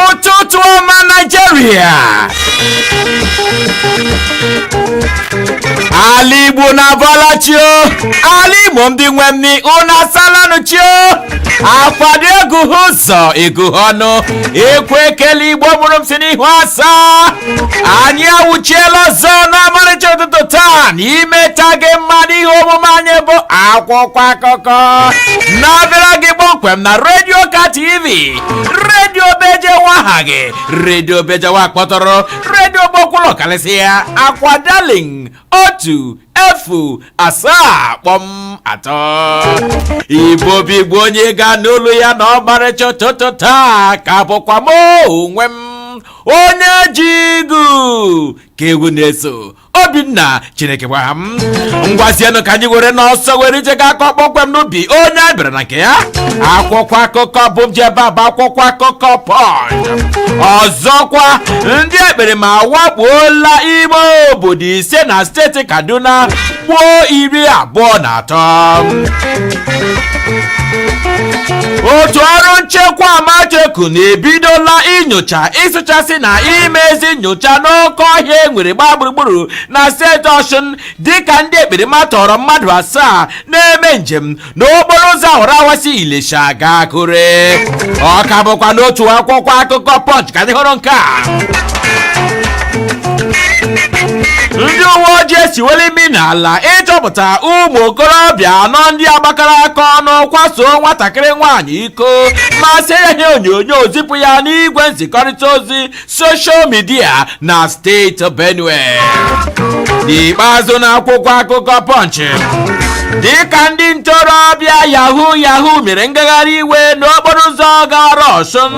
Ụtụtụ ọma, Naijiria! Ala Igbo na-abọla chio, ala Igbo, ndị nwe mmi, unu asalanụ chio. Akwado egu ụzọ egu ọnụ ekwe ekele Igbo mụrụ m si n'ihu asaa. Anyị awụchiela ọzọ n'ọmarịcha ụtụtụ taa na imeta gị mma n'ihe omume anyị bụ akwụkwọ akụkọ na-abịara gị kpọmkwem na Redio Ka TV, redio bejewa aha gị, redio bejewa kpọtụrụ, redio gbokwụlọ karịsị ya, akwa darling 107.3. Igbo bụ Igbo, onye ga n'olu ya na ọmarịcha ụtụtụ taa ka bụkwa m onwe m, onye ji igu ka egwu na-eso, Obinna Chineke gwa m. Ngwazienụ, ka anyị were n'ọsọ were ije ga akọ kpọmkwem n'ubi onye a bịara na nke ya. Akwụkwọ akụkọ bụ m ji ebe a bụ akwụkwọ akụkọ Punch. Ọzọkwa, ndị ekperima awakpuola ime obodo 5 na steeti Kaduna, gbuo 23. Otu ọrụ nchekwa Amateku na-ebidola inyocha, ịsụchasị na imezi nyocha n'oke ọhịa e nwere gbaa gburugburu na steeti Ọshụn, dịka ndị ekperima tọrọ mmadụ 7 na-eme njem n'okporo ụzọ awara si Ilesha gaa Akure. Ọ ka bụkwa n'otu akwụkwọ akụkọ Punch ka anyị hụrụ nke a. Ndị uwe ojii esiwela imi n'ala ịchọpụta ụmụ okorobịa anọ ndị agbakọrọ aka ọnụ kwasoo nwatakịrị nwaanyị iko ma see ya ihe onyonyo, zipụ ya n'igwe nzikọrịta ozi social media na steeti Benue. N'ikpeazụ, na akwụkwọ akụkọ Punch, dịka ndị ntorobịa yahoo yahoo mere ngagharị iwe n'okporo ụzọ gara Ọshụn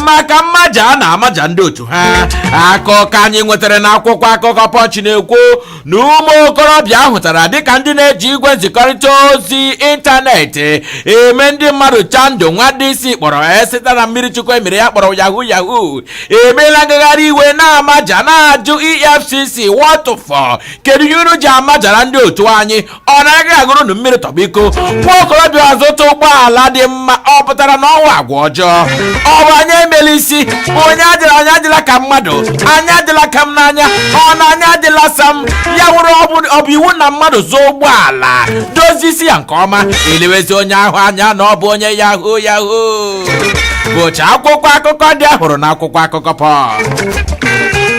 maka mmaja a na-amaja ndị otu ha, akụkọ anyị nwetara n'akwụkwọ akụkọ Punch na-ekwu na ụmụ okorobịa ahụtara dịka ndị na-eji igwe nzikọrịta ozi ịntanetị eme ndị mmadụ chandụ nwa dị isi kpọrọ esita na mmiri chukwu emere ya kpọrọ yahoo yahoo emeela ngagharị iwe na-amaja, na-ajụ EFCC, "What for? Kedu ihe unu ji amajara ndị otu anyị? Ọ na-agaghị agụrụ unu mmiri tọgbọ iko?" Nwa okorobịa azụta ụgbọala dị mma, ọ pụtara na ọnwa agwa ọjọọ? Ọ bụ anyị emela isi onye adịla, anyị adịla ka mmadụ, anyị adịla ka m n'anya, ọ na anyị adịla sam ya wụrụ. Ọ bụ iwu na mmadụ zụọ ụgbọala, dozie isi ya nke ọma, elewezi onye ahụ anya na ọ bụ onye yahoo yahoo? Bụcha akwụkwọ akụkọ ndị a hụrụ n'akwụkwọ akụkọ Punch.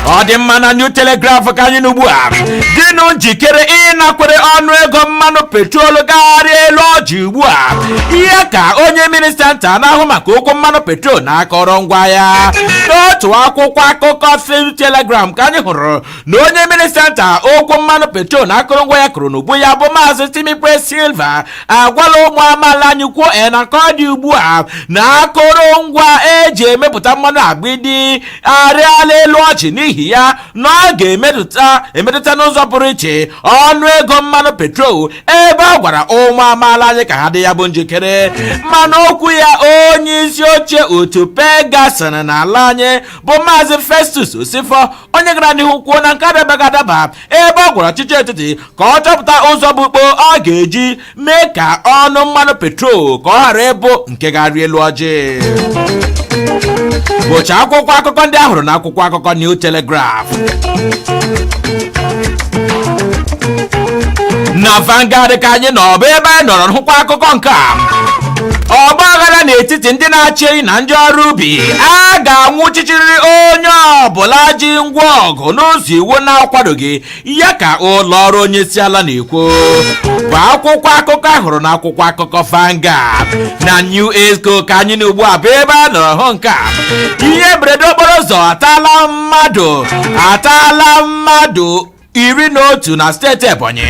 Ọ dị mma, na New Telegraph ka anyị n'ugbu a. Dịnụ njikere ịnakwere ọnụ ego mmanụ petrol gagharị elu ọjị ugbu a, ihe ka onye minista nta na-ahụ maka okwu mmanụ petrol na akọrọngwa ya. N'otu akwụkwọ akụkọ New Telegraph ka anyị hụrụ na onye minista nta okwu mmanụ petrol na akụrụngwa ya kụrụ n'ubu ya, bụ Maazị Timipre Silva, agwala ụmụ amaala anyị kwuo e na ka ọ dị ugbu a na akụrụngwa eji emepụta mmanụ agbidi arịala elu ọchị, n'ihi ya na ọ ga-emetụta emetụta n'ụzọ pụrụ iche ọnụ ego mmanụ petrol, ebe ọ gwara ụmụ amaala anyị ka ha dị ya bụ njikere. Mana okwu ya, onye isi oche otu PENGASSAN n'ala anyị bụ Maazị Festus Osifo, onye gara n'ihu kwuo na nke adabaghị adaba, ebe ọ gwara ọchịchị etiti ka ọ chọpụta ụzọ bụ ukpo ọ ga-eji mee ka ọnụ mmanụ petrol ka ọ ghara ịbụ nke ga-arị elu ọjị. Bụcha akwụkwọ akụkọ ndị ahụrụ na akwụkwọ akụkọ New Telegraph. Na Vanguard ka anyị nọ, bụ ebe anyị nọrọ hụkwa akụkọ nke a. Ọgba aghara n'etiti ndị na-achị ehi na ndị ọrụ ubi. A ga-anwụchichirịrị onye ọbụla ji ngwa ọgụ n'ụzọ iwu na-akwadoghị ya, ka ụlọ ọrụ onye isi ala na-ekwu, bụ akwụkwọ akụkọ ahụrụ na akwụkwọ akụkọ Vanguard. Na New Echo ka anyị na ugbu a, bụ ebe a nọrọ hụ nke a: ihe mberede okporo ụzọ ataala mmadụ 11 na steeti Ebonyi.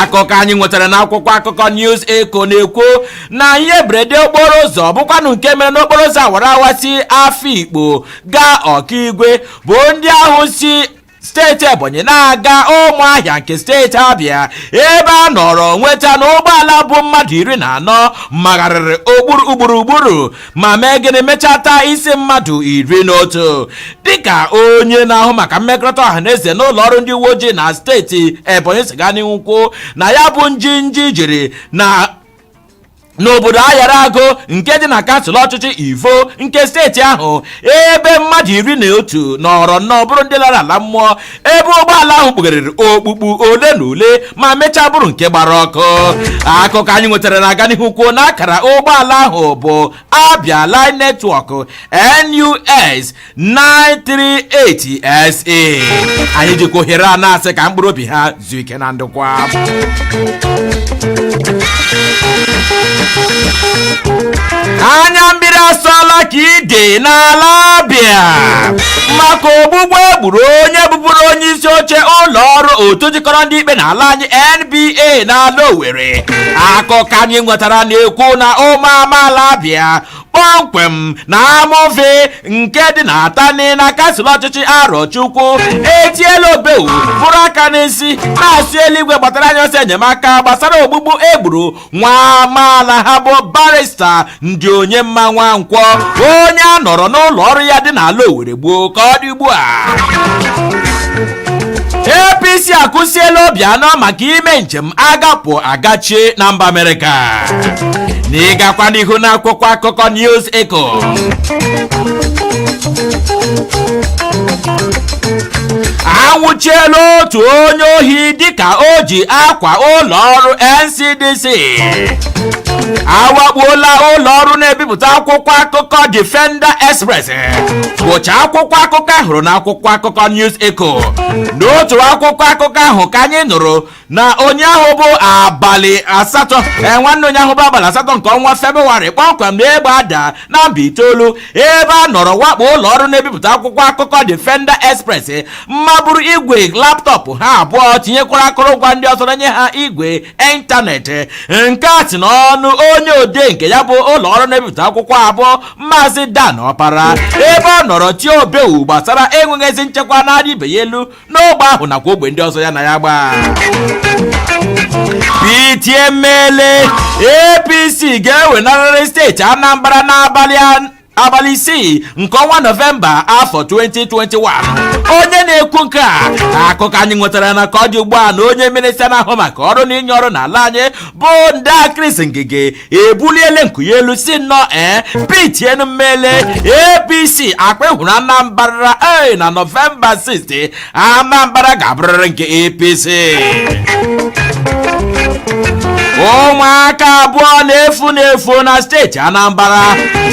Akụkọ anyị nwetara n'akwụkwọ akụkọ News Echo na-ekwu na ihe mberede okporo ụzọ bụkwanụ nke mere n'okporo ụzọ awara awa si Afikpo gaa Ọkaigwe, bụ ndị ahụ si steeti Ebonyi na-aga Ụmụahịa nke steeti Abịa, ebe a nọrọ nweta na ụgbọala bụ mmadụ 14 magharịrị okpuru gburugburu ma mee gịnị? Mechaa taa isi mmadụ 11. Dịka onye na-ahụ maka mmekọrịta ọha na eze n'ụlọ ọrụ ndị uwe ojii na steeti Ebonyi si gaa n'ihu kwuo na ya bụ njinji jiri na n'obodo Ayara Agụ nke dị na kansụl ọchịchị Ivo nke steeti ahụ, ebe mmadụ 11 nọrọ nnọọ bụrụ ndị lara ala mmụọ, ebe ụgbọala ahụ kpugheriri okpukpu ole na ole ma mechaa bụrụ nke gbara ọkụ. Akụkọ anyị nwetara na-aga n'ihu kwuo na akara ụgbọala ahụ bụ Abia Line Network NUS 938 SA. Anyị jikwa ohere a na-asị ka mkpụrụ obi ha zuo ike na ndokwa. Anya mmiri asọla ka ide n'ala Abịa maka ogbugbu egburu onye bụbụrụ onye isi oche ụlọ ọrụ otu jikọrọ ndị ikpe n'ala anyị, NBA, n'ala Owerri. Akụkọ anyị nwetara na-ekwu na ụmụ amaala Abịa, kpọmkwem na Amụve nke dị na Atani na kansụl ọchịchị Arọchukwu, etiela obewu bụrụ aka n'isi, na-asị eluigwe gbatara anya ọsọ enyemaka gbasara ogbugbu egburu nwa amaala ha bụ Barrister ndị onye mma Nwankwọ, onye a nọrọ n'ụlọ ọrụ ya dị n'ala Owerri gbuo. Ka ọ dị ugbu a, APC akụsiela Obianọ maka ime njem agapụ agachie na mba Amerịka. Na ịgakwa n'ihu n'akwụkwọ akụkọ News Echo, anwụchiela otu onye ohi dịka o ji akwa ụlọ ọrụ NCDC. Awakpuola ụlọ ọrụ na-ebipụta akwụkwọ akụkọ Defender Express, bụcha akwụkwọ akụkọ ahụrụ na akwụkwọ akụkọ News Echo. N'otu akwụkwọ akụkọ ahụ ka anyị nụrụ na onye ahụ bụ abalị 8, nwanne onye ahụ bụ abalị 8 nke ọnwa Febrụwarị kpọmkwem, na egbe ada na Mbaitoli, ebe a nọrọ wakpo ụlọ ọrụ na-ebipụta akwụkwọ akụkọ Defender Express, mmaburu igwe laptop ha abụọ, tinyekwara akụrụngwa ndị ọzọ, na-enye ha igwe ịntanetị. Nke a si n'ọnụ onye odee nke ya bụ ụlọ ọrụ na-ebipụta akwụkwọ abụọ, Maazị Dan Ọpara, ebe ọ nọrọ tie obewu gbasara enweghị ezi nchekwa na-arị ibe ya elu n'ogbe ahụ nakwa ogbe ndị ọzọ ya na ya gbaa. Pete Emele, APC ga-ewenarịrị steeti Anambra n'abalị 6 nke ọnwa Nọvemba afọ 2021. Onye na-ekwu nke a, akụkọ anyị nwetara na ka ọ dị ugbu a na onye minista na-ahụ maka ọrụ na inye ọrụ n'ala anyị bụ nda Chris Ngige ebuliele nku ya elu, si nnọọ ee, Pete Mmele, APC akpa hụrụ Anambra ee na Nọvemba 6, Anambra ga-abụrịrị nke APC. Ụmụaka abụọ na-efu na-efu na steeti Anambra,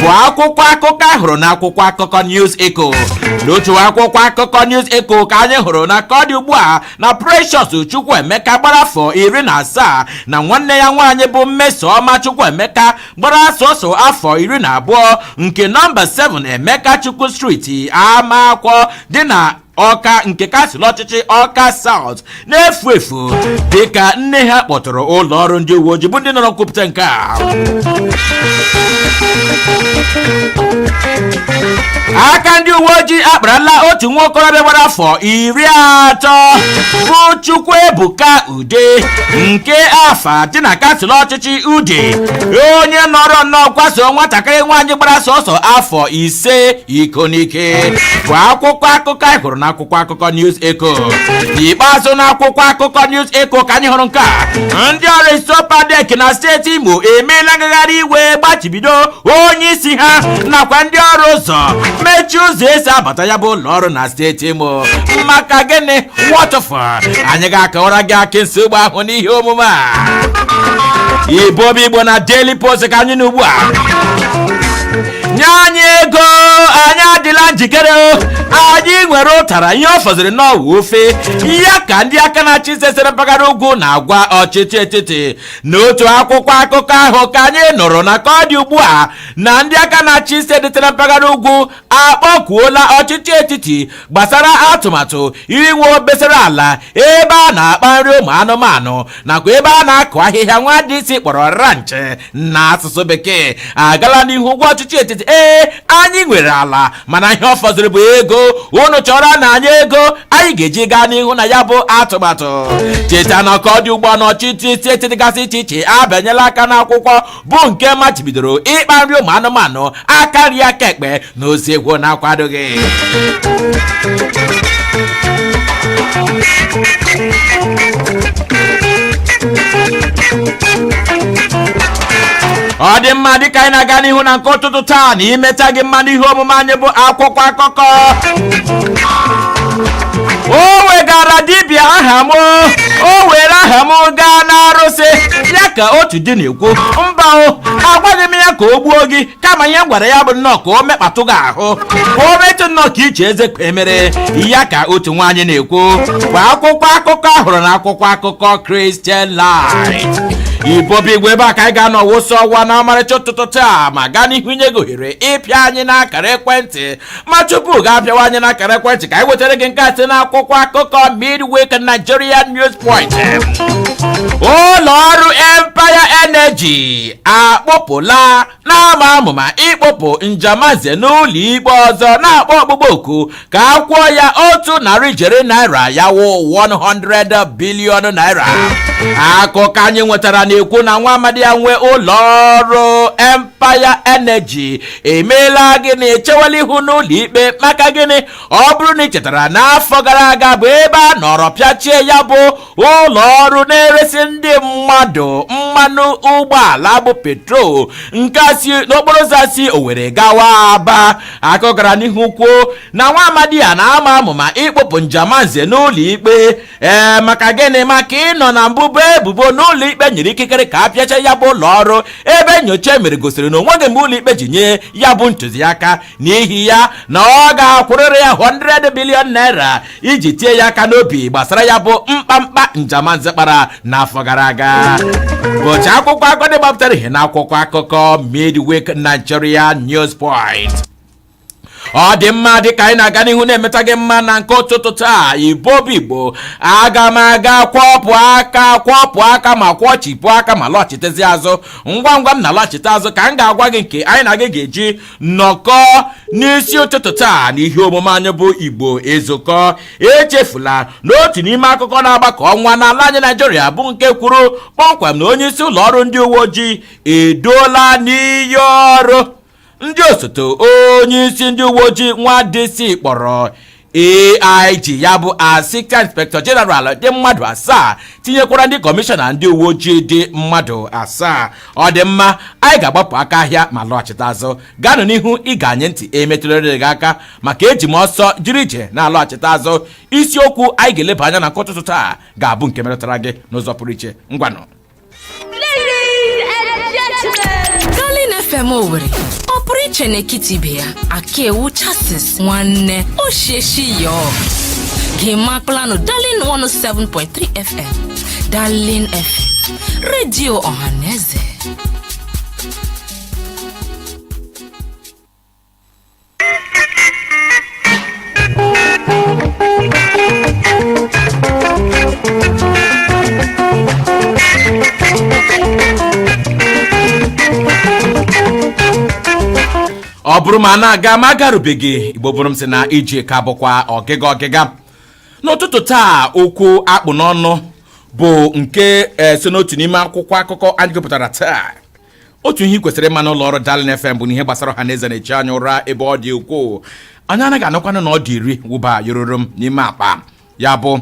bụ akwụkwọ akụkọ ahụrụ na akwụkwọ akụkọ News Echo. N'otu akwụkwọ akụkọ News Echo ka anyị hụrụ na ka ọ dị ugbu a na Precious Chukwuemeka gbara afọ 17 na nwanne ya nwaanyị bụ Mmesoma Chukwuemeka gbara sọsọ afọ 12, nke nọmba 7 Emeka Chukwu Street, Amakwọ dị na Ọka nke kansụl ọchịchị Ọka South, na-efu efu, dịka nne ha kpọtụrụ ụlọ ọrụ ndị uwe ojii, bụ ndị nọrọ nkwupụta nke a. Aka ndị uwe ojii akparala otu nwa okorobịa gbara afọ 30 bụ Chukwuebuka Ude nke Afa dị na kansụl ọchịchị Ude, onye nọrọ nnọọ kwaso nwatakịrị nwaanyị gbara sọsọ afọ 5 iko n'ike, bụ akwụkwọ akụkọ anyị hụrụ n'akwụkwọ akụkọ News Echo. N'ikpeazụ, n'akwụkwọ akụkọ News Echo ka anyị hụrụ nke a: ndị ọrụ ISOPADEC na steeti Imo emeela ngagharị iwe gbachibido onye isi ha nakwa ndị ọrụ ụzọ, mechie ụzọ esi abata ya bụ ụlọ ọrụ na steeti Imo. Maka gịnị? Wọtụfụ anyị ga-akọwara gị akị nsogbu ahụ n'ihe omume a. Igbo bụ Igbo na Daily Post ka anyị nọ ugbu a. Nye anyị ego, anyị adịla njikere o. Anyị nwere ụtara, ihe ọ fọziri n'ọwụ ofe ya ka ndị aka na-achị sesere mpaghara ugwu na-agwa ọchịchị etiti. N'otu akwụkwọ akụkọ ahụ ka anyị nụrụ na ka ọ dị ugbu a na ndị aka na-achị steeti na mpaghara ugwu akpọkuola ọchịchị etiti gbasara atụmatụ inwe obosara ala ebe a na-akpa nri ụmụ anụmanụ nakwa ebe a na-akụ ahịhịa nwa DC kpọrọ ranch na asụsụ bekee. Agala n'ihu gwa ọchịchị etiti, ee, anyị nwere ala, mana ihe ọ fọziri bụ ego. Unu chọrọ na anyị ego anyị ga-eji gaa n'ihu na ya bụ atụmatụ. Cheta na ka ọ dị ugbu a na ọchịchị steeti dịgasị iche iche abịanyela aka n'akwụkwọ bụ nke machibidoro ịkpa nri ụmụ anụmanụ aka nri aka ekpe na ozi egwu na-akwadoghị. Ọ dị mma, dịka anyị na-aga n'ihu na nke ụtụtụ taa na imeta gị mma n'ihe omume anyị bụ akwụkwọ akụkọ. O wegara dibịa aha m, o were aha m gaa n'arụsị ya, ka otu di na-ekwu. Mba o, agwaghị m ya ka o gbuo gị, kama ihe m gwara ya bụ nnọọ ka o mekpatụ gị ahụ, ka o metụ nnọọ ka iche eze ka emere ya, ka otu nwaanyị na-ekwu. Bụ akwụkwọ akụkọ ahụrụ na akwụkwọ akụkọ Christian Light. Igbo bụ igwe, ebe a ka anyị ga-anọ wụsọ ọwa na ọmarịcha ụtụtụ taa ma gaa n'ihu inye gị ohere ịpịa anyị n'akara ekwentị. Ma tupu ga-apịawa anyị n'akara ekwentị, ka anyị wetara gị nke a site n'akwụkwọ akụkọ Midweek Nigerian News Point. Ụlọ ọrụ Empire Energy akpụpụla na-ama amụma ịkpụpụ Njemanze n'ụlọ ikpe ọzọ, na-akpọ ọkpụkpọ oku ka a kwụọ ya 100 ijeri naira, ya wụ 100 billion naira. Akụkọ anyị nwetara na-ekwu na nwa amadi ya nwe ụlọ ọrụ Empire Energy emeela gịnị? Echewela ihu n'ụlọ ikpe. Maka gịnị? Ọ bụrụ na ị chetara, n'afọ gara aga bụ ebe a nọrọ pịachie ya bụ ụlọ ọrụ na-eresi ndị mmadụ mmanụ ụgbọala bụ petrol nke si n'okporo ụzọ si Owerri gawa Aba. Akụ gara n'ihu kwuo na nwa amadi a na-ama amụma ịkpụpụ Njemanze n'ụlọ ikpe. Ee, maka gịnị? Maka ịnọ na mbụbo ebubo n'ụlọ ikpe nyere ikikere ka a pịacha ya bụ ụlọ ọrụ, ebe nyocha mere gosiri na onweghị mgbe ụlọ ikpe ji nye ya bụ ntụziaka. N'ihi ya na ọ ga-akwụrịrị ya 100 billion naira iji tie ya aka n'obi gbasara ya bụ mkpamkpa Njemanze kpara n'afọ gara aga. Bụcha akwụkwọ akụkọ dị gbapụtara ihe na akwụkwọ akụkọ Midweek Nigeria News Point. Ọ dị mma, dịka anyị na-aga n'ihu na-emeta gị mma na nke ụtụtụ taa, Igbo bụ Igbo, aga m aga kwọpụ aka, kwọpụ aka ma kwọchipụ aka ma lọghachitezi azụ. Ngwa ngwa m na-alọghachite azụ ka m ga-agwa gị nke anyị na gị ga-eji nnọkọ n'isi ụtụtụ taa na ihe omume anyị bụ Igbo Ezukọ. Echefula na otu n'ime akụkọ na-agbakọ ọnwa n'ala anyị Naijiria bụ nke kwuru kpọmkwem na onye isi ụlọ ọrụ ndị uwe ojii eduola n'iyi ọrụ ndị osote onye isi ndị uwe ojii nwa DC kpọrọ AIG, ya bụ Assistant Inspector General, dị mmadụ 7, tinyekwara ndị kọmishọna ndị uwe ojii dị mmadụ 7. Ọ dị mma, anyị ga-agbapụ aka ahịa ma lọghachite azụ. Gaanụ n'ihu ịga anyị ntị, emetụrịrị gị aka maka eji m ọsọ jiri ije na-alọghachite azụ. Isiokwu anyị ga-eleba anya na nke ụtụtụ taa ga-abụ nke metụtara gị n'ụzọ pụrụ iche. Ngwanụ. Ladies and gentlemen. Darling FM Owerri ọ pụrụ iche n'etiti ibe ya, aka ewu chasis nwanne osheshi yo gị makplanụ. Darling 107.3 FM, Darling FM, redio ọhaneze. Ọ bụrụ ma a na-aga ma agarubeghị, Igbo bụrụ m sị na ije ka bụkwa ọgịga ọgịga n'ụtụtụ taa. Okwu akpụ n'ọnụ bụ nke so n'otu n'ime akwụkwọ akụkọ anyị gụpụtara taa. Otu ihe ị kwesịrị ịma n'ụlọ ọrụ Darling FM bụ na ihe gbasara ọha na eze na-echi anya ụra ebe ọ dị ukwuu. Anyị anaghị anọkwanụ na ọ dị iri wụba yororo m n'ime akpa ya. Bụ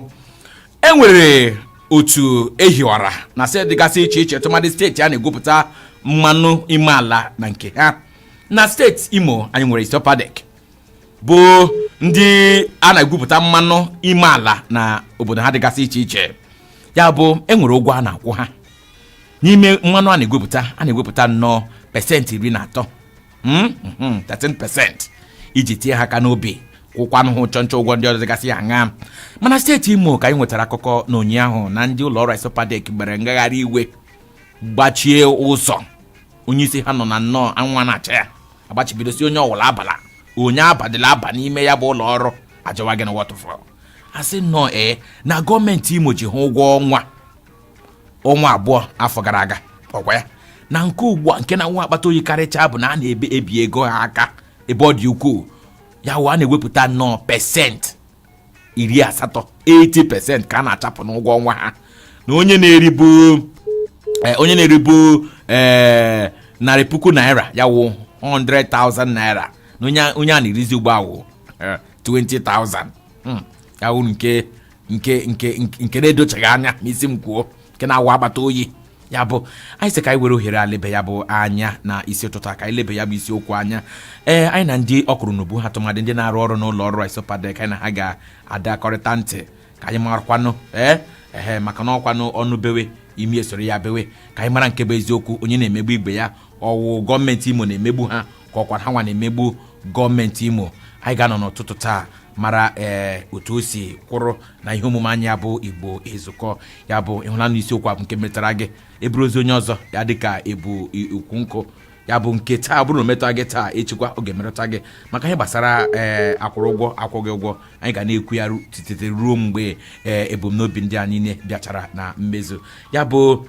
e nwere otu ehiwara na steeti dịgasị iche iche, tụmadị steeti a na-egwupụta mmanụ ime ala na nke ha. Na steeti Imo, anyị nwere ISOPADEC, bụ ndị a na-egwupụta mmanụ ime ala na obodo ha dịgasị iche iche. Ya bụ, e nwere ụgwọ a na-akwụ ha. N'ime mmanụ a na-egwupụta, a na-egwupụta nnọọ 13%, 13%, iji tie ha aka n'obi, kwụkwanụ ha ụchọ nchọ ụgwọ ndị ọzọ dịgasị ya aṅa. Mana steeti Imo ka anyị nwetara akụkọ na ụnyaahụ na ndị ụlọ ọrụ ISOPADEC gbere ngagharị iwe, gbachie ụzọ. Onye isi ha nọ na nnọọ anwụ na-acha ya, agbachibidosi onye ọwụla abala, onye abadịla aba n'ime ya bụ ụlọ ọrụ. Ajọwa gị na wọtụfọ asị nnọọ ee na gọọmenti Imo ji ha ụgwọ ọnwa ọnwa 2 afọ gara aga. Ọkwa ya na nke ugbu a, nke na nwa akpata oyi karịchaa bụ na a na-ebe ebi ego ha aka ebe ọ dị ukwuu. Ya wụ, a na-ewepụta nnọọ 80%, 80%, ka a na-achapụ n'ụgwọ ọnwa ha, na onye na-eribu 100,000 naira, ya wụ 100,000 naira, na onye a na-erizi ugbu a wụ 20,000. Ya wụ nke na-edochaghị anya ma isi m kwuo, nke na-awụ akpata oyi. Ya bụ, anyị sị ka anyị were ohere a lebe ya bụ anya na isi ụtụtụ a, ka anyị lebe ya bụ isiokwu anya. Ee, anyị na ndị ọkụrụ n'ubu ha, tụmadị ndị na-arụ ọrụ n'ụlọ ọrụ ISOPADEC, anyị na ha ga-adakọrịta ntị ka anyị marakwanụ ee ehe, maka na ọkwanụ ọnụ bewe, imi esoro ya bewe, ka anyị mara nke bụ eziokwu, onye na-emegbu igbe ya. Ọwụ gọọmenti Imo na-emegbu ha, ka ọkwa ha nwa na-emegbu gọọmenti Imo? Anyị ga-anọ n'ụtụtụ taa mara ee otu o si kwụrụ na ihe omume anyị bụ Igbo Ezukọ. Ya bụ, ịhụla na isiokwu a bụ nke metara gị, eburu ozi onye ọzọ ya dịka ebu ukwu nkụ. Ya bụ, nke taa bụrụ na o metụta gị taa, echikwa ọ ga-emetụta gị, maka ihe gbasara ee akwụrụ ụgwọ akwụghị ụgwọ. Anyị ga na-ekwu ya site ruo mgbe ee ebumnobi ndị a niile bịachara na mmezu. Ya bụ,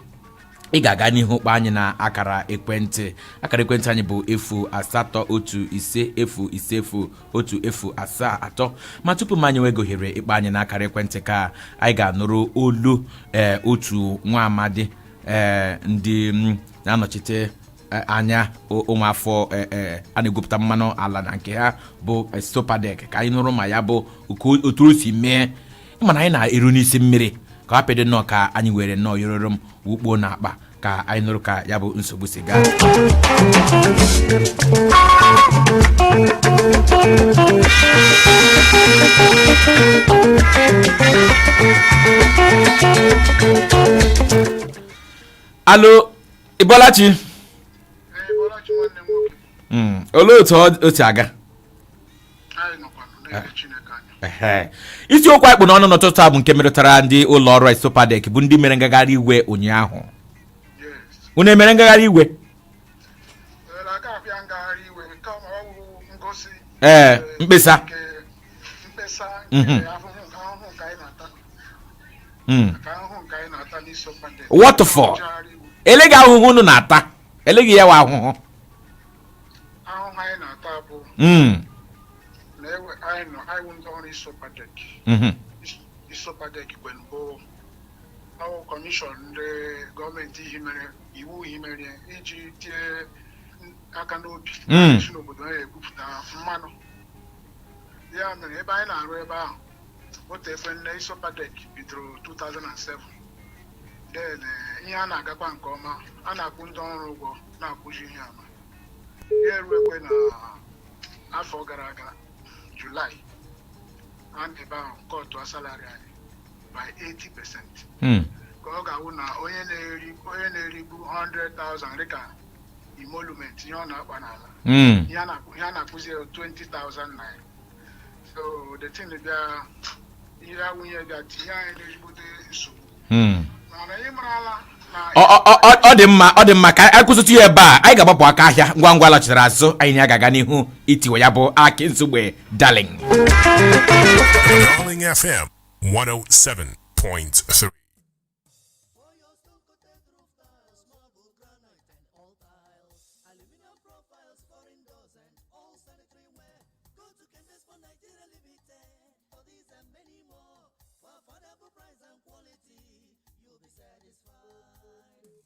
ị ga-aga n'ihu kpọọ anyị na akara ekwentị. Akara ekwentị anyị bụ 08150501073. Ma tupu m anyị nweghị ohere ịkpọ anyị na akara ekwentị, ka anyị ga-anụrụ olu ee otu nwa amadi ee ndị na-anọchite anya ụmụafọ a na-egwupụta mmanụ ala na nke ha bụ ISOPADEC, ka anyị nụrụ ma ya bụ otu o si mee. Mana anyị na-eru n'isi mmiri, ka ọ hapụ nnọọ ka anyị were nnọọ yororo m wukpuo n'akpa, ka anyị nụrụ ka ya bụ nsogbu si gaa. Alo, Ịbọlachi. Ee, Bọlachi, nwanne m nwoke. Olee otu o si aga? Anyị nọkwanụ na-ele Chineke anya. Ehe. Isiokwu anyị kpụ n'ọnụ n'ụtụtụ a bụ nke metụtara ndị ụlọ ọrụ ISOPADEC, bụ ndị mere ngagharị iwe ụnyaahụ. Yes. Unu emere ngagharị iwe? Ee, aga abịa ngagharị iwe kama ọ wụ ngosi mkpesa. Nke mkpesa nke ahụhụ nke anyị na-ata, ka ahụhụ nke anyị na-ata n'ISOPADEC. What for? Ngagharị iwe. Eleghị ahụhụ unu na-ata, eleghị ya wa ahụhụ? Ahụhụ anyị na-ata bụ na ewe anyị nọ, anyị wụ ndị ọrụ ISOPADEC. ISOPADEC kwen bụ ọwụ commission ndị gọọmenti himere iwu himere iji tie aka n'obi si n'obodo anyị egwupụta mmanụ. Ya mere, ebe anyị na-arụ ebe ahụ, otu efe nne ISOPADEC bidoro 2007, then ihe a na-agakwa nke ọma, a na-akwụ ndị ọrụ ụgwọ, na-akwụzi ihe ama ya eruekwe na afọ gara aga Julaị, a na ebe ahụ cut salary anyị by 80%, ka ọ ga-awụ na onye na-eribu 100,000 dịka emolument, ihe ọ na-akpa n'ala, ihe a na-akwụzi ya 20,000 naira. So the thing bịa, ihe awụnye bịa tinye anyị n'ezigbote nsogbu, mana ị marala na Ọ dị mma, ọ dị mma. Ka anyị kwụsịtụ ya ebe a. Anyị ga-agbapụ aka ahịa ngwa ngwa. Lọchitara azụ, anyị na ga-aga n'ihu itiwe ya bụ akị nsogbe Darling. Darling FM 107.3. All tiles, aluminum profiles, foreign doors, and all sanitary ware. Go to Kendes for Nigeria Limited for these and many more. For affordable price and quality, you'll be satisfied.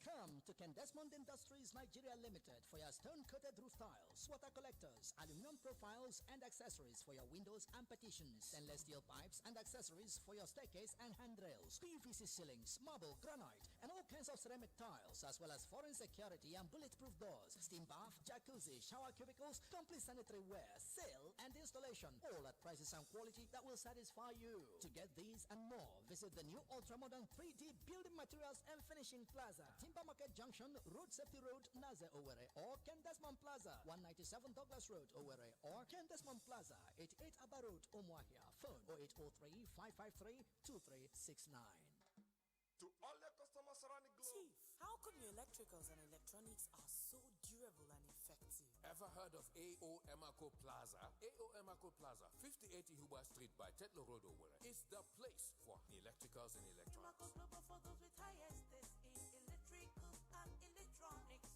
Come to to Ken Desmond Industries Nigeria Limited for your stone-coated roof tiles, water collectors, aluminum profiles and accessories for your windows and partitions, stainless steel pipes and accessories for your staircase and handrails, PVC ceilings, marble, granite, and all kinds of ceramic tiles, as well as foreign security and bulletproof doors, steam bath, jacuzzi, shower cubicles, complete sanitary ware, sale and installation, all at prices and quality that will satisfy you. To get these and more, visit the new ultra-modern 3D Building Materials and Finishing Plaza, Timber Market Junction, Road Safety Road, Naze, Owerri, or Ken Desmond Plaza, 197 Douglas Road, Owerri, or Ken Desmond Plaza, 88 Aba Road, Umuahia. Phone 0803 553 2369. To all your customers around the globe. Chief, how come your electricals and electronics are so durable and effective? Ever heard of AO Emaco Plaza? AO Emaco Plaza, 58 Ihuba Street by Tetlow Road, Owerri, is the place for electricals and electronics. Emaco Global for those with highest taste in electricals and electronics.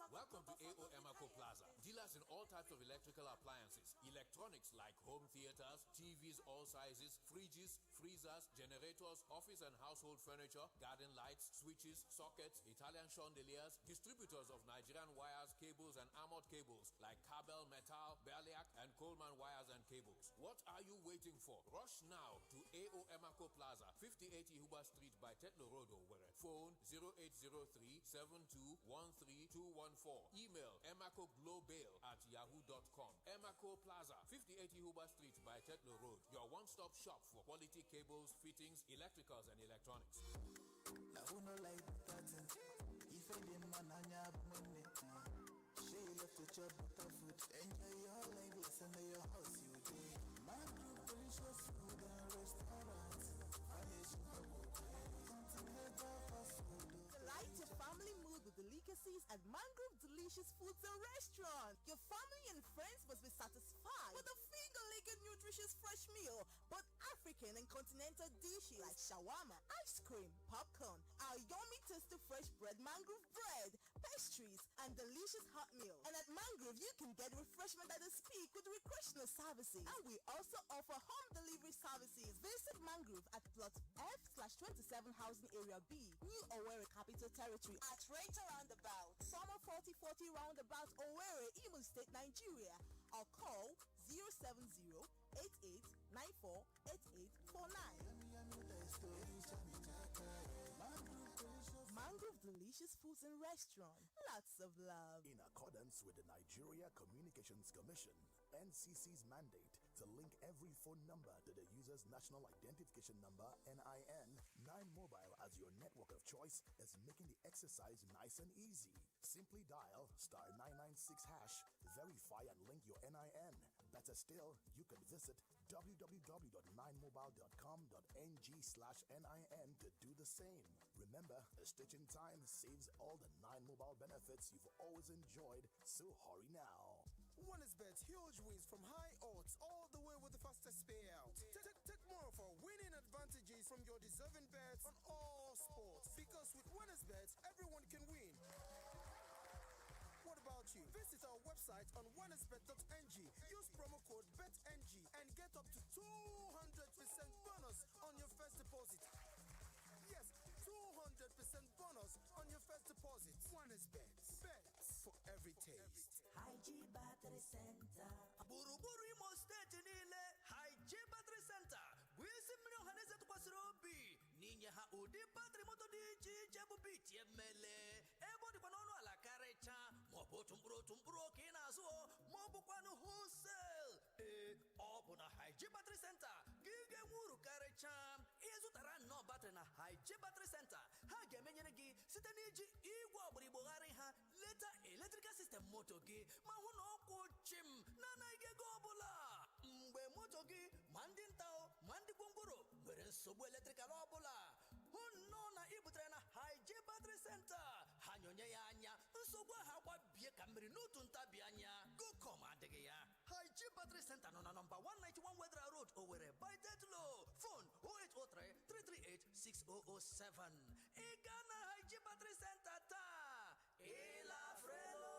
Welcome to AO Emaco Plaza. Dealers in all types of electrical appliances, electronics like home theaters, TVs all sizes, fridges, freezers, generators, office and household furniture, garden lights, switches, sockets, Italian chandeliers, distributors of Nigerian wires, cables and armored cables like Kabel Metal, Berliak and Coleman wires and cables. What are you waiting for? Rush now to AO Emaco Plaza, 58 Ihuba Street by Tetlow Road, Owerri. Phone 0803 7213 214. Email emacoglobal@yahoo.com. Emaco Plaza, 58 Ihuba Street by Tetlow Road. Your one-stop shop for quality cables, fittings, electricals and electronics. Na who no like better thing? Ife dị mma n'anya bụ nwanne. Shey you love to chop better food. Enjoy your life, listen to your house you dey. Mangrove delicious food and restaurant. Continental fast food. Delight your family mood with delicacies at Mangrove Delicious Foods and Restaurant. Your family and friends must be satisfied with a finger-licking nutritious fresh meal, both African and continental dishes like shawarma, ice cream, popcorn, our yummy tasty fresh bread, mangrove bread, pastries, and delicious hot meal. And at Mangrove, you can get refreshment at the speak with recreational services. And we also offer home delivery services. Visit Mangrove at plot F/27 Housing Area B, New Owerri Capital Territory at Ranger Roundabout, Summer 4040 Roundabout, Owerri, Imo State, Nigeria, or call 070 8894 8849. Mangrove Delicious Foods and Restaurant. Lots of love. In accordance with the Nigeria Communications Commission, NCC's mandate to link every phone number to the user's National Identification Number, NIN, 9 Mobile as your network of choice is making the exercise nice and easy. Simply dial *996#, verify and link your NIN. Better still, you can visit www.9mobile.com.ng/NIN to do the same. Remember, a stitch in time saves all the 9 Mobile benefits you've always enjoyed, so hurry now. OneXBet huge wins from high odds all the way with the fastest payout. Take more of our winning advantages from your deserving bets on all sports. Because with OneXBet, everyone can win. What about you? Visit our website on onexbet.ng. Use promo code BETNG and get up to 200% bonus on your first deposit. Yes, 200% bonus on your first deposit. OneXBet. Bet for every taste. High Battery Center. Gburugburu Imo Steeti niile, High Battery Center bụ isi mmiri ọhaneze tụkwasịrị obi n'inye ha ụdị batrị moto dị iche iche bụ BTML, ebe ọ dịkwa n'ọnụ ala karịchaa, maọbụ otu mkpụrụ otu mkpụrụ oke ị na-azụ o, maọbụkwanụ wholesale. Ee, ọ bụ na High Battery Center ka ị ga-enwe uru karịchaa. Ịzụtara nnọọ batrị na High Battery Center, ha ga-emenyere gị site n'iji igwe ọgbịrịgbogharị ha leta electrical system moto gị ma hụ na ọkwụ chim na-anaghị ego ọbụla. Mgbe moto gị, ma ndị nta o, ma ndị gwongworo, nwere nsogbu electrical ọbụla, hụ nnọọ na ị butere na High Battery Center, ha nyonye ya anya, nsogbu ahụ agbabie ka mmiri n'otu ntabi anya. Gocom adịghị ya. High Battery Center nọ na nọmba 191 Wetheral Road, Owerri by Tetlow. Phone 0803 338 6007. Ị gaa na High Battery Center taa, ịlafrelo.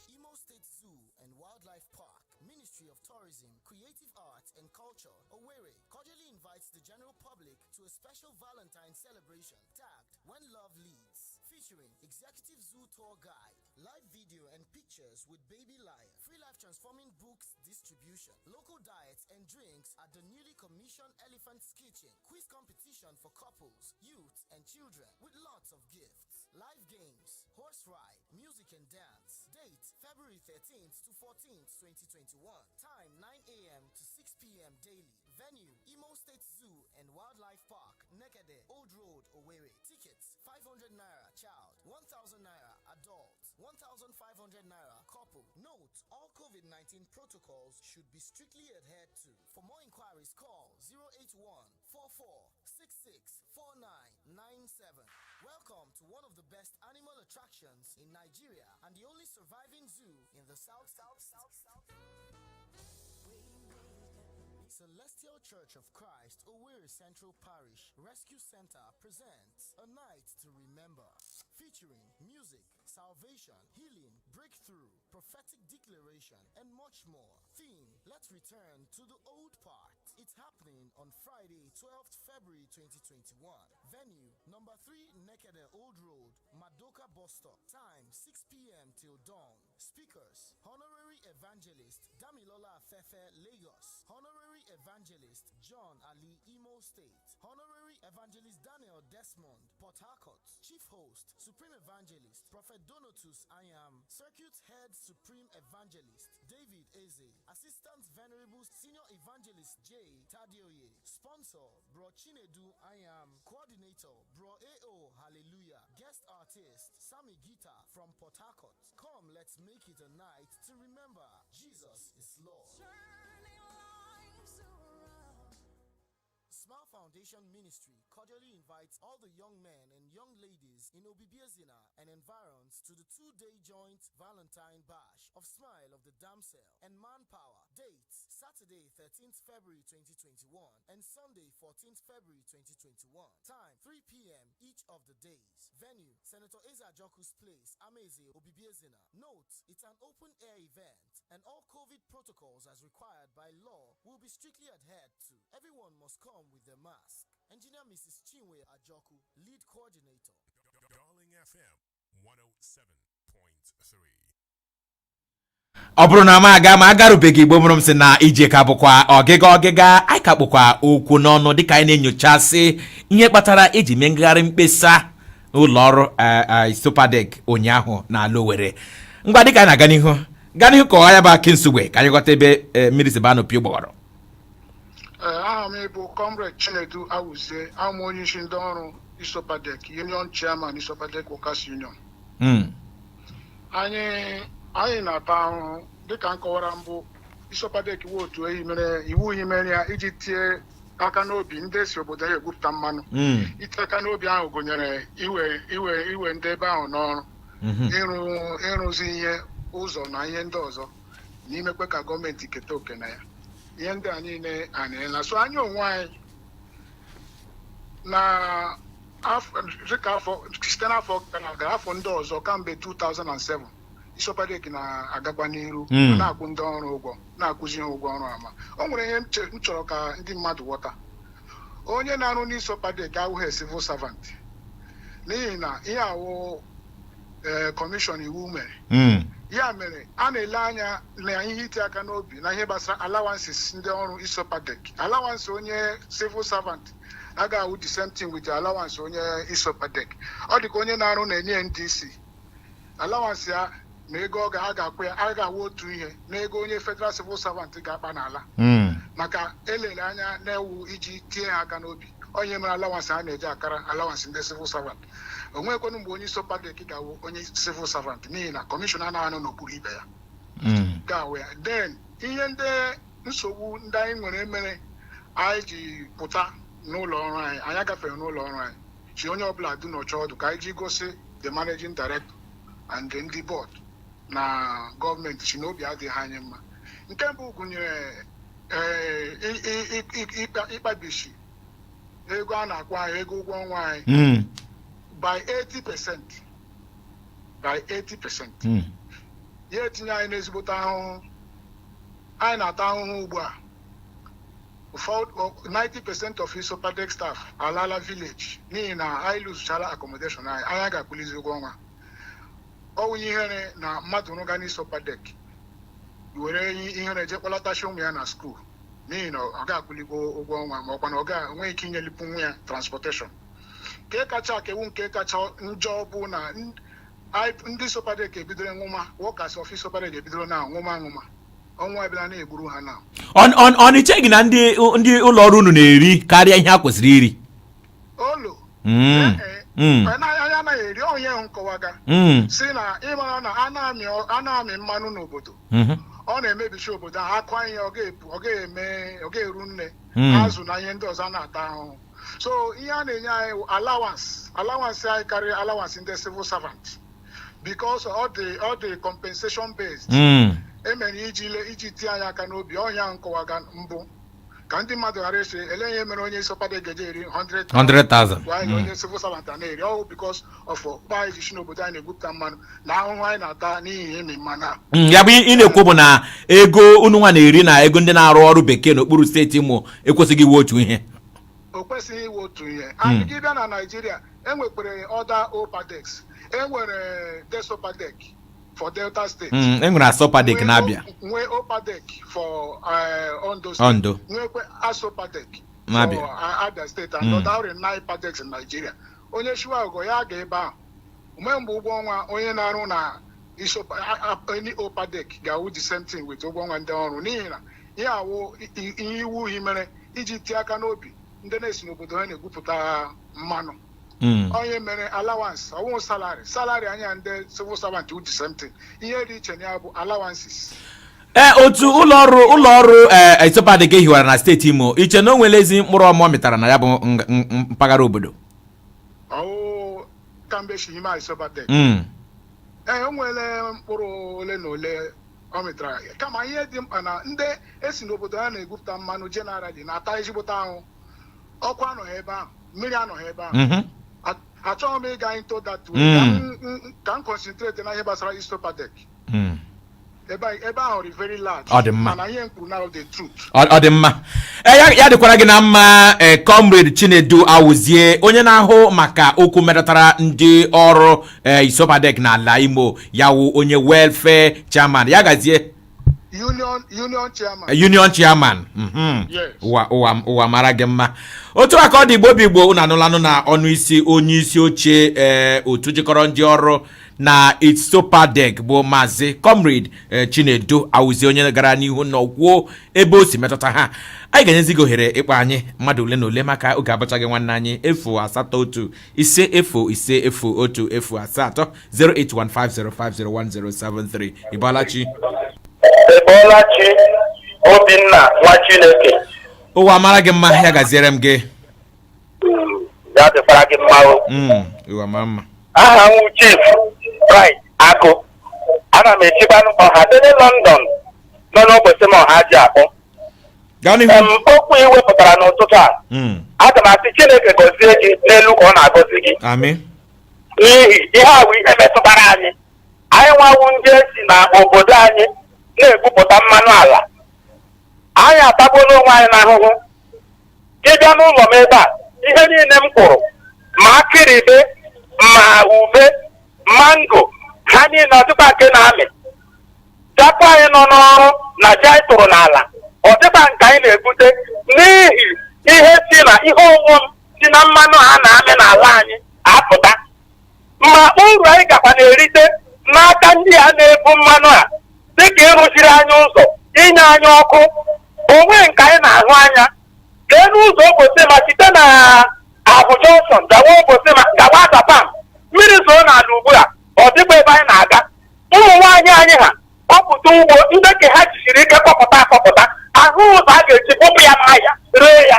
Imo State Zoo and Wildlife Park, Ministry Ministry of Tourism, Creative Arts and Culture, Owerri, cordially invites the general public to a special Valentine celebration tagged When Love Leads, featuring Executive Zoo Tour Guide, live video and pictures with Baby Lion, free life transforming books distribution, local diets and drinks at the newly commissioned Elephant's Kitchen, quiz competition for couples, youth, and children with lots of gifts, live games, horse ride, music and dance. Date: February 13th to 14th, 2021. Time: 9 a.m. to 6 p.m. daily. Venue: Imo State Zoo and Wildlife Park, Nekede, Old Road, Owerri. Tickets: 500 naira child, 1000 naira adult, 1500 naira couple. Note: all COVID 19 protocols should be strictly adhered to. For more inquiries, call 081 44 66 4997. Welcome to one of the best animal attractions in Nigeria and the only surviving zoo in the South, South, South, South. Celestial Church of Christ, Owerri Central Parish Rescue Center presents A Night to Remember, featuring music, salvation, healing, breakthrough, prophetic declaration, and much more. Theme: Let's Return to the Old Part. It's happening on Friday, 12th February 2021. Venue: number 3 Nekede Old Road, Madoka Bus Stop. Time: 6 p.m. till dawn. Speakers: Honorary Evangelist Damilola Fefe, Lagos; Honorary Evangelist John Ali, Imo State; Honorary Evangelist Daniel Desmond, Port Harcourt. Chief Host: Supreme Evangelist Prophet Donatus Ayam; Circuit Head Supreme Evangelist David Eze; Assistant Venerable Senior Evangelist J. Tadioye; Sponsor: Bro Chinedu Ayam; Coordinator: Bro A.O. Hallelujah; Guest Artist Sammy Gita from Port Harcourt. Come, let's make it a night to remember. Jesus is Lord. Turning lives around. Smile Foundation Ministry cordially invites all the young men and young ladies in Obibiezina and environs to the 2-day joint Valentine Bash of Smile of the Damsel and Manpower. Dates: Saturday, 13th February 2021 and Sunday, 14th February 2021. Time: 3 p.m. each of the days. Venue: Senator Eza Joku's Place, Ameze, Obibiezina. Note: it's an open air event and all COVID protocols as required by law will be strictly adhered to. Everyone must come with their mask. Engineer Mrs. Chinwe Ajoku, lead coordinator. Darling FM 107.3. Ọ bụrụ na m aga ma agarubeghị, Igbo mụrụ m sị na ije ka bụkwa ọgịga ọgịga. Anyị ka kpụkwa okwu n'ọnụ dịka anyị na-enyochasị ihe kpatara eji mee ngagharị mkpesa n'ụlọ ọrụ ISOPADEC ụnyaahụ n'ala Owerri. Ngwa, dịka anyị na-aga n'ihu, gaa n'ihu kọwa ya bụ akị nsugbe ka anyị ghọta ebe mmiri si baa n'opi ụgbọghọrọ. Ee, aha m bụ Comrade Chinedu Awuzie, amụ onye isi ndị ọrụ ISOPADEC Union, Chairman ISOPADEC Workers Union. Anyị na-ata ahụhụ dịka nkọwara mbụ. ISOPADEC wu otu ehi mere iwu himere ya iji tie aka n'obi ndị si obodo ya egwupụta mmanụ. Ite aka n'obi ahụ gụnyere iwe ndị ebe ahụ n'ọrụ, ịrụzi ihe ụzọ na ihe ndị ọzọ, na imekwe ka gọọmenti keta oke na ya. Ihe ndị a niile anịla so anyị onwe anyị na afọ dịka afọ site n'afọ gara aga, afọ ndị ọzọ, kamgbe 2007 ISOPADEC na-agakwa n'iru na-akwụ ndị ọrụ ụgwọ, na-akwụzi ha ụgwọ ọrụ. Ama o nwere ihe m chọrọ ka ndị mmadụ ghọta: onye na-arụ n'ISOPADEC awụghị civil servant, n'ihi na ihe awụ ee commission iwu mere. Ya mere a na-ele anya na ihe iti aka n'obi na ihe gbasara allowances ndị ọrụ ISOPADEC. Allowance onye civil servant agaghị awụ the same thing with allowance onye ISOPADEC. Ọ dị ka onye na-arụ na NDC, allowance ya na ego ọ ga a ga-akwụ ya a ga-awụ otu ihe na ego onye federal civil servant ga-akpa n'ala, maka elele anya na-ewu iji tie ha aka n'obi. Onye mere allowance a na-eji akara allowance ndị civil servant, o nweghịkwanụ mgbe onye ISOPADEC ga-awụ onye civil servant, n'ihi na commission anaghị anọ n'okpuru ibe ya. Ga-awụ ya. Then ihe ndị nsogbu ndị anyị nwere mere anyị ji pụta n'ụlọ ọrụ anyị, anyị agafeghị n'ụlọ ọrụ anyị, chi onye ọbụla dị n'ọchọ ọdụ ka anyị ji gosi the managing director and ndị board na gọọmenti si n'obi adịghị anyị mma. Nke mbụ gụnyere ee, ịkpabisi ego a na-akwụ anyị, ego ụgwọ ọnwa anyị by 80%, by 80%. Ya etinye anyị n'ezigbote ahụhụ. Anyị na-ata ahụhụ ugbu a. Ụfọdụ, 90% of ISOPADEC staff alala village n'ihi na anyị lụzụchala accommodation anyị. Anyị ga-akwụlizi ụgwọ ọnwa. Ọ wụnye ihere na mmadụ rụga n'ISOPADEC were ihere jee kpọlatachi ụmụ ya na school n'ihi na ọ ga-akwụligwo ụgwọ ọnwa, ma ọkwa na ọ ga-enwe ike inyelipụ nwa ya transportation. Nke kacha akewu, nke kacha njọ bụ na ndị ISOPADEC ebidoro nwụma. Workers of ISOPADEC ebidoro na nwụma nwụma, ọnwa ebila na-egburu ha na Ọ na-echeghị na ndị ụlọ ọrụ unu na-eri karịa ihe ha kwesịrị iri? Olo. Anyị anaghị eri onye nkọwaga si na ịmara na a na-amị mmanụ n'obodo, ọ na-emebichi obodo ahụ. Akụ ihe ọ ga-epu, ọ ga-eme, ọ ga-eru nne azụ na ihe ndị ọzọ a na-ata ahụhụ. So ihe a na-enye anyị wụ allowance. Allowance anyị karịrị allowance ndị civil servant because ọ dị compensation based. Emere iji tie anyị aka n'obi ọhịa nkọwaga mbụ ka ndị mmadụ ghara ese ele ihe mere onye ISOPADEC ga-eje eri 100,000 100,000. while onye civil servant a na-eri ọwụ because of ọkpụkpọ anyị ji si n'obodo anyị na-egwupụta mmanụ na ahụhụ anyị na-ata n'ihi ịmị mmanụ a. Ya bụ ị na-ekwu bụ na ego unu nwa na-eri na ego ndị na-arụ ọrụ bekee n'okpuru steeti Imo ekwesịghị iwe otu ihe. O kwesịghị iwe otu ihe. And gị bịa na Naijiria, enwekwere other OPADECs. Enwere DESOPADEC for Delta State. E nwere ASOPADEC na-abịa. Nwee OPADEC for Ondo State. Ondo. Nwekwe ASOPADEC N'Abia. for Abia State and other nine PADECs in Nigeria. Onye shiwa ugo ya ga ebe ahụ mgbe mgbe ụgwọ ọnwa onye na-arụ na any OPADEC ga-awụ the same thing with ụgwọ ọnwa ndị ọrụ, n'ihi na ihe awụ ihe iwu hi mere iji tie aka n'obi ndị na-esi n'obodo ha na-egwupụta mmanụ. Onye mere allowance ọwụ salary. Salary anya ndị civil servant wụ the same thing. Ihe dị iche na ya bụ allowances. Ee, otu ụlọọrụ ISOPADEC hiwara na steeti Imo, iche na o nwere ezi mkpụrụ ọma ọ mịtara na ya bụ mpaghara obodo? Ọwụ kamgbe si ime ISOPADEC? Ee, o nwere mkpụrụ ole na ole ọ mịtara, kama ihe dị mkpa na ndị esi n'obodo ha na-egwupụta mmanụ generally na-ata ezigbote ahụ. Ọkụ anọghị ebe ahụ, mmiri anọghị ebe ahụ. Achọghị m ịga into that way. Ka m concentrate na ihe gbasara ISOPADEC. Ebe ahụ dị very large. Ọ dị mma. Mana ihe m kwuru now, the truth. Ọ dị mma. Ee, ya dịkwara gị na mma. Ee, Comrade Chinedu Awụzie, onye na-ahụ maka okwu metụtara ndị ọrụ ISOPADEC n'ala Imo, ya wụ onye welfare chairman, ya gazie. Union chairman. Union chairman. Yes. Ụwa mara gị mma. Otu a ka ọ dị. Igbo bụ Igbo, unu anụlanụ na ọnụ isi onye isi oche otu jikọrọ ndị ọrụ na ISOPADEC bụ Maazị Comrade Chinedu Awụzie, onye gara n'ihu nọ kwuo ebe o si metụta ha. Anyị ga-enyezi gị ohere ịkpọ anyị mmadụ ole na ole maka oge abụchaghị nwanne anyị. 08150501073, 08150501073. Ịbọọlachi. Ịbọọlachi, Obinna nwa Chineke. Ụwa mara gị mma, ya gaziere m gị. Ya dịkwara gị mma o. Ụwa mara mma. Aha m wụ Chief Bright Akụ. Ana m esikwanụ ọha dịrị London nọ n'ụbọchị ma ọha ji akpọ. Gaa n'ihu. Okwu ị wepụtara n'ụtụtụ a, aga m asị Chineke gọzie gị n'elu ka ọ na-agọzi gị, Amen. n'ihi ihe a bụ ihe metụtara anyị. Anyị nwawu ndị esi na obodo anyị na-egwupụta mmanụ ala, anyị atagbuola onwe anyị n'ahụhụ. Ịbịa n'ụlọ m ebe a, ihe niile m kwụrụ, ma akịrịbe ma ube, mango, ha niile ọ dịkwa nke na-amị. Dapụ anyị nọ n'ọrụ na ji anyị tụrụ n'ala, ọ dịkwa nke anyị na-ebute n'ihi ihe si na ihe ọghọm si na mmanụ a na-amị n'ala anyị apụta. Ma uru anyị gakwa na-erite n'aka ndị a na-ebu mmanụ a, dịka ịrụziri anyị ụzọ, inye anyị ọkụ, onwe nke anyị na-ahụ anya. Lee n'ụzọ Obosima site na Ahụ Junction gawa Obosima, gawa Adapam, mmiri zoo n'ala ugbu a, ọ dịkwa ebe anyị na-aga. Ụmụ nwaanyị anyị ha kọpụta ugbo ndị ka ha jisiri ike kọpụta akọpụta, ahụ ụzọ a ga-eji bụpụ ya n'ahịa ree ya.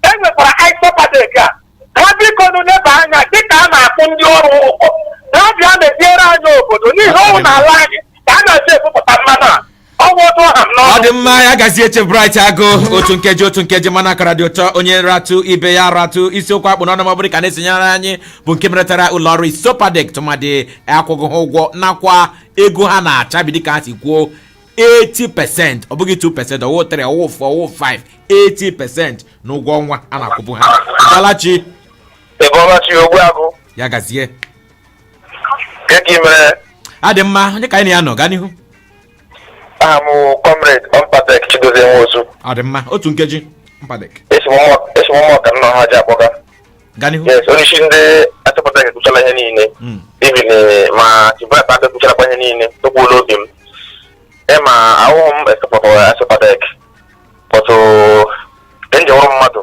E nwekwara ISOPADEC a, ha biko nụ leba anya dịka a na-akwụ ndị ọrụ ụgwọ, ha bịa meziere anyị obodo, n'ihi ọnwụ n'ala anyị ka a na-eji ebupụta mmanụ a. Ọnwụ otu ọha m Ọ n'ọnụ. dị mma, ya gazie. Chief Bright Agụ, otu nkeji, otu nkeji, mana akara dị ụtọ. Onye ratụ ibe ya ratụ. Isiokwu akpụ n'ọnụ, ma ọ bụrụ ka na-esonyere anyị, bụ nke meretara ụlọọrụ ISOPADEC, tụmadị akwụghị ha ụgwọ nakwa ego ha na-achabi dịka ha si kwuo. 80%, ọ bụghị 2%, ọwụ 3, ọwụ 4, ọwụ 5, 80% n'ụgwọ ọnwa a na-akwụbu ha. Ịbọlachi. Ịbọlachi, Ogbuagụ. Ya gazie. Nke ka ị mere? Adị mma. Onye ka anyị na ya nọ? Gaa n'ihu. Aha m Comrade Ọmpadek Chidozie Nwosu. Ọ dị mma, otu nkeji, Mpadek. Esi m ụmụọka nọ ha ji akpọga. Gaa n'ihu. Yes, onye isi ndị achọpụtaghị ekwuchala ihe niile. Even ma Chibrap abịa kwuchalakwa ihe niile, tokwuola obi m. Ịma ahụhụ m esepụtara Asọpadek. But nke m ji hụrụ mmadụ,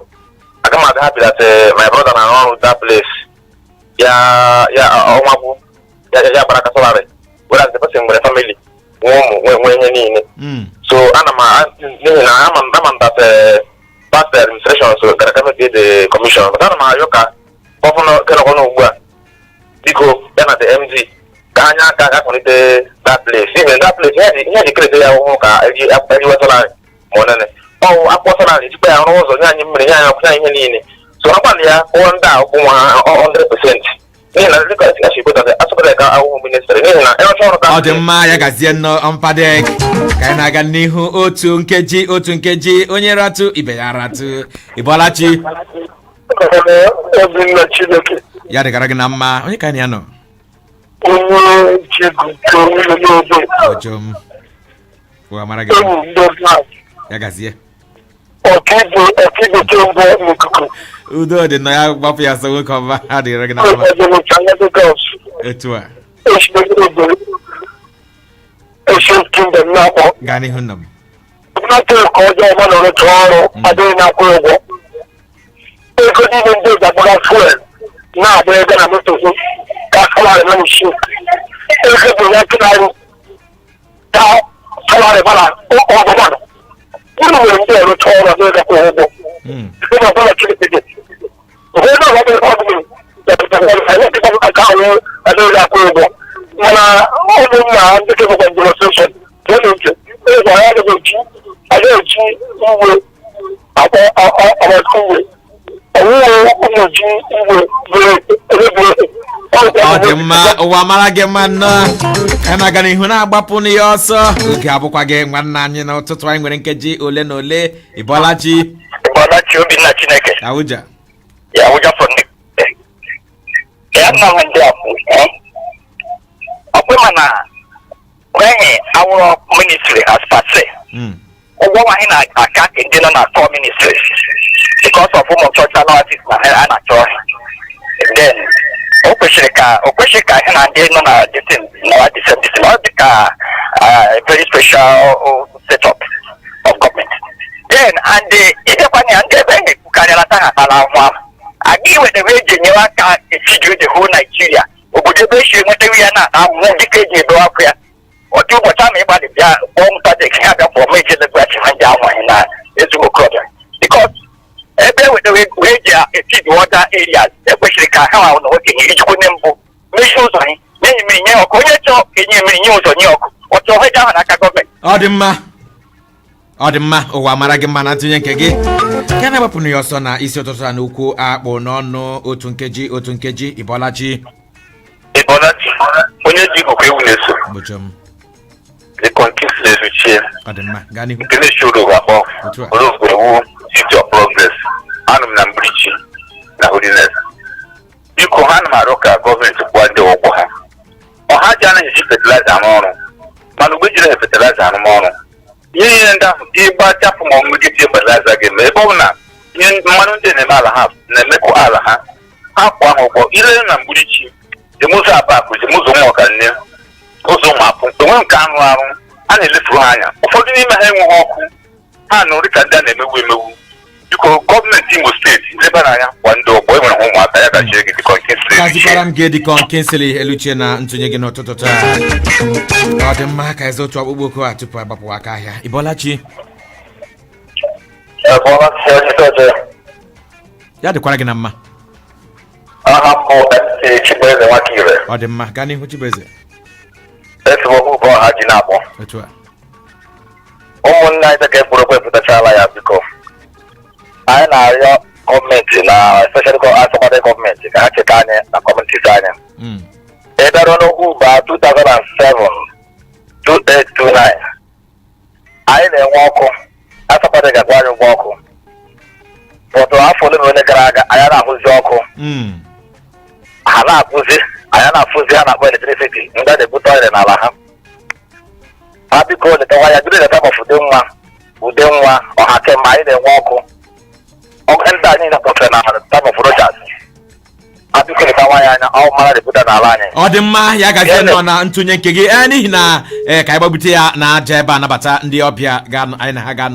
aga m adị happy that my brother na-arụ ọrụ that place. Ya ya ọnwa gwụ, ya ya gbara aka salary. Whereas the person nwere family, nwee ụmụ, nwee ihe niile. So ana m n'ihi na ama m that past administration so gara aga mebie the commission, but ana m arịọ ka gọvanọ nke nọkwa ugbu a, biko, ya na the MD, ka anya aka ga-akwalite that place. Even that place, ihe ji create ya ahụhụ ka eji wee salary ma ọ nene ọwụ akwụkwọ salary ejikwa ya rụọ ụzọ, nye anyị mmiri, nye anyị ọkụ, nye anyị ihe niile. So ha gbalị ya kwụọ ndị a ụkwụ nwa ha 100%, n'ihi na dịka esi ekweta asọpụta ka ahụhụ ministry, n'ihi na ịrụcha ọrụ ka Ọ dị mma, ya gazie nnọọ, Mpadek. Ka anyị na-aga n'ihu, otu nkeji, otu nkeji, onye ratụ ibe ya ratụ. Ịbọlachi. Obinna Chineke. Ya dịgara gị na mma. Onye ka anyị na ya nọ? Onye ji guzo nwunye n'obe. Ojo m ụwa mara gị. Ewu ndị black. Ya gazie. Ọkaigwe, ọkaigwe kemgbe n'ikuku. Udo dị nọ ya, gbapụ ya ọsọ, nwoke ọma. Ha dịrị gị na mma. Etu a. Ancient Kingdom na-akpọ. Gaa n'ihu, nna m. Mmadụ ka ọjọọ ọma nọrọ chọọ ọrụ adịghị na-akwụ ụgwọ ego niile ndị eji agbaga fuel na-agba ego na moto gị ka salary na nshi ego bụ ya nkịta anyị ka salary gbara ọgbụgba. Unu nwere ndị ọrụ chọọ ọrụ adịghị akwụ ụgwọ ego na ọbụla Chineke gị onye na ọbụla ọbụla aka ahụ adịghị akwụ ụgwọ, mana ụmụnna ndị kebụkwa demonstration gee ntị ego anyị adịghị eji adịghị eji uwe akpọ agbata uwe ọwụwa ụmụ ji uwe bụrụ. Ọ dị mma, ụwa mara gị mma nnọọ. Anyị na-aga n'ihu na-agbapụ n'ihe ọsọ, oge abụkwa gị nwanne anyị n'ụtụtụ. Anyị nwere nkeji ole na ole. Ịbọlachi. Ịbọlachi, Obinna Chineke. Abuja. Ya Abuja for ndị ya nna m ndị akwụ ọkwe, mana kwenye awụrọ ministry as per se. Ụgwọ anyị na-aka ka ndị nọ na core ministries because of ụmụ chọọchị allowances na a na-achọ. Then o kwesịrị ka ihe na ndị nọ na the same na the same ọ dị ka very special setup of government. Then and ịbịakwa na ndị ebe na-ekwukarịala ha akpala ahụ ahụ aga iweta ebe eji enyewe aka etiju the whole Nigeria, obodo ebe esi enwetawu ya na ahụhụ dịka eji ebewe akwa ya otu ụbọchị ama ịgbalị bịa kpọọ mtadek ha bịa kpọọ m ejelekwachi ha ndị ahụ na ezigbo okorobịa, because ebe eweta wee ji etidi water areas ekwesịrị ka ha nwa na okenye ijikwa mbụ mechie ụzọ anyị nye mmiri, nye ọkụ. Onye chọọ enye mmiri, nye ụzọ, nye ọkụ, ọ chọọ ha ahụ n'aka gọọmenti. Ọ dị mma, ọ dị mma. Ụwa mara gị mma na ntụnye nke gị. Ka na-ewepụnụ ya ọsọ na isi ụtụtụ a n'ukwu akpụ n'ọnụ, otu nkeji, otu nkeji. Ịbọlachi. Ịbọlachi, onye ji ikuku ewu na-eso. Gbochọ m. The conquist na-ezuchie. Ọ dị mma, gaa n'ihu. Nke na-echi ụlọ ga-akpọ. Otu a. Olóògùn ewu City of Progress, anụ m na Mgbirichi na Holiness. Biko, ha na m arịọ ka gọọmenti kwụọ ndị ụgwọ ha. Ọha ji anaghị eji fertilizer arụ ọrụ, mana ugbo ejiri fertilizer arụ ọrụ, ihe niile ndị ahụ ịgba chapụ ma ọmụ gị tie fertilizer ga-eme ebe ọ bụ na ihe mmanụ ndị na-eme ala ha na-emekọ ala ha. Ha kwụọ ha ụgwọ ile na Mgbirichi, jemụzọ Abakụ, jemụzọ ụmụ ọkanne, ụzọ ụmụ apụ enwe nke arụ arụ a na-elefuru ha anya. Ụfọdụ n'ime ha enweghị ọkụ, ha nụrụ ka ndị a na-emegbu emegbu. Biko, gọọmenti Imo Steeti, lebara anya kwa ndị ụgbọ enwere ha ụmụaka. Ya gachie gị dịka nke steeti. Gazikwara m gị, dịkọ Kinsley Eluchie, na ntụnye gị n'ụtụtụ taa. Ọ dị mma, ka eze otu ọkpụkpọ oku a tupu agbapụwa aka ahịa. Ịbọlachi. Ịbọlachi. Ya dịkwara gị na mma. Aha m bụ MC Chibueze Nwakire. Ọ dị mma, gaa n'ihu, Chibueze. Esi m okwu ọha ji na-akpọ. Otu a. Ụmụnne anyị dịka ekwuru epụtachala ya. Biko, anyị na-arịọ gọọmenti na especially asọmadị gọọmenti ka ha cheta anyị na communities anyị. Ị bịaruo n'okwu ba 2007 2829. Anyị na-enwe ọkụ. ISOPADEC ga-akwụ anyị ụgwọ ọkụ. But afọ ole na ole gara aga, anyị na-ahụzi ọkụ. Ha na-akpụzi, anyị na-afụzi ha na-akpọ electricity ndị a na-ebute oil n'ala ha. Ha biko letawa ya during the time of Udenwa, Udenwa ọha kemgbe anyị na-enwe ọkụ. Ọkụ ndị a niile kwụsịrị na time of Rochas. Ha biko letawa ya anya, ọ mara na-ebute n'ala anyị. Ọ dị mma, ya gazie nọ na ntụnye nke gị, ee, n'ihi na ee, ka anyị gbagbute ya na aja ebe a, nabata ndị ọbịa ga-anọ anyị na ha ga-anọ.